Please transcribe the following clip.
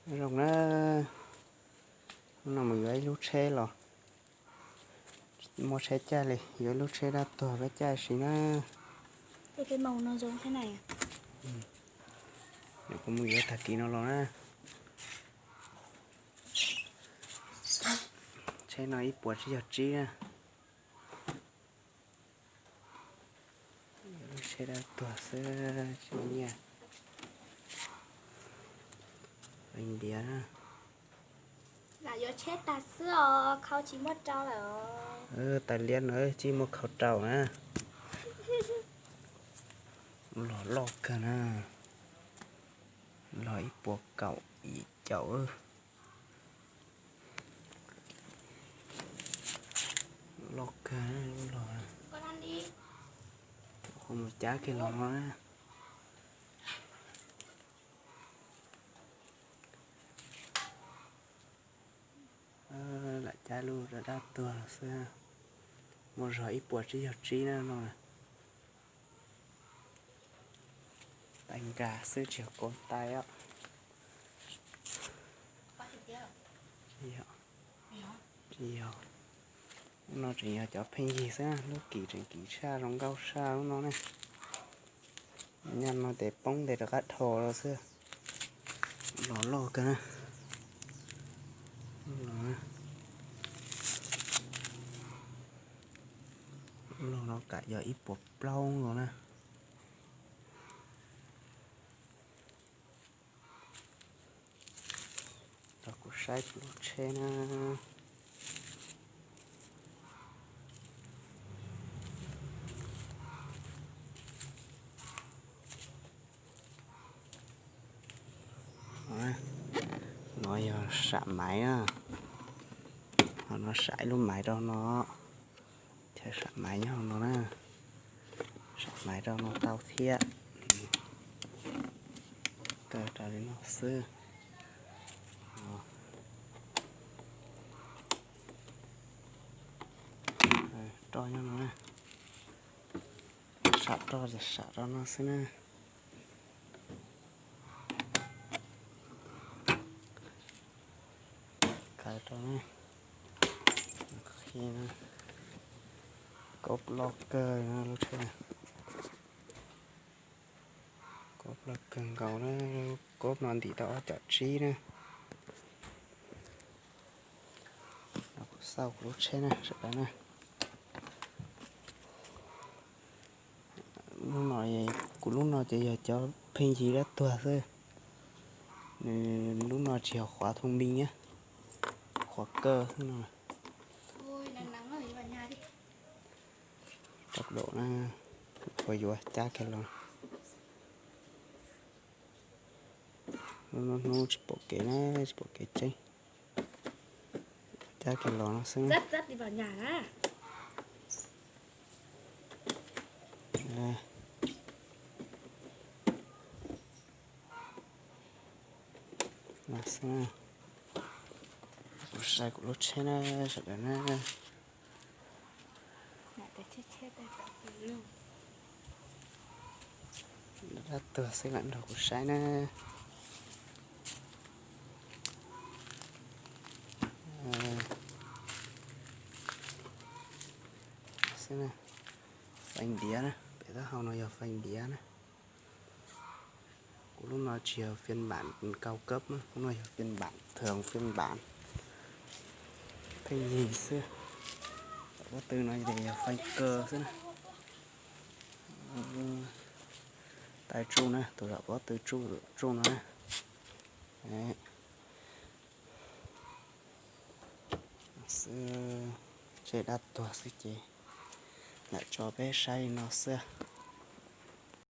Zoo na, hnub no mus yuav ib lub tsheb los, muaj tsheb caij li, yuav ib lub tsheb dab tuag peb caij si na. Kuv mus yuav tag kis no los na. Tsheb no ib puas tsib caug tsib na. Lub tsheb dab tuag xwb tsis muaj nyiaj. Feem diav na. Lam yuav tsheb tag xwb os, khau tsis muaj rau lawm. Tais liab no tsis muaj khau rau na. Los loj kawg na. Los ib puas kaum yim caum. Loj kawg los. Mus cab kiag los no na. Lam cab lub dab tuag los xwb. Muaj zog ib puas tsib caug tsib na no. Tais nkag xwb tsis yog koob tais os. Tsis yog. Lub no tseem yog cov pheej yig xwb, lub kim tseem kim tshaj zoo nkauj tshaj lub no ne. Nyaj no ces poob ntes rov qab dhos los xwb. Los loj kawg na. Los no kam yog ib puas plaub los na. Rau kuv saib kuv lub tsheb na. No yog sam maiv na. Ho no sam ib lub maiv rau no. Thiab sam maiv nyob hauv no na. Sam maiv rau no tau thiab. Kaw raws li no xwb. Roj nyob no na. Sam roj ces sam rau no xwb na. Kaw rau na. Qhib na. Koob loj kawg na lub tsheb. Koob loj kawg nkaus na. Koob no ntim tau ob caum tsib na. Kuv xauj kuv lub tsheb na sawv daws na. Lub no, kuv lub no ces yog cov pheej yig dab tuag xwb. Nws lub no tsis yog qhuav thoo npis na, qhuav kaw xwb no. Rau dam na, kuv yuav cab kiag los. Hnub hnub tsis pom kev na, tsis pom kev tseeb. Cab kiag los no xwb. Los xwb. Kuv saib kuv lub tsheb na sawv daws na. Dab tuag xwb lam nrog kuv saib na. Xwb na, fais diav na, pem taub hau no yog fais diav na. Kuv lub no tsis yog phiên bản cao cấp, kuv no yog phiên bản thường, phiên bản pheej yig xwb. Tom pob tw no ces yog fais kaw xwb na. Tais tsuj na, tus tom pob tw tsuj no na. Xwb, tsheb dab tuag xwb ces lam tso peb saib li no xwb.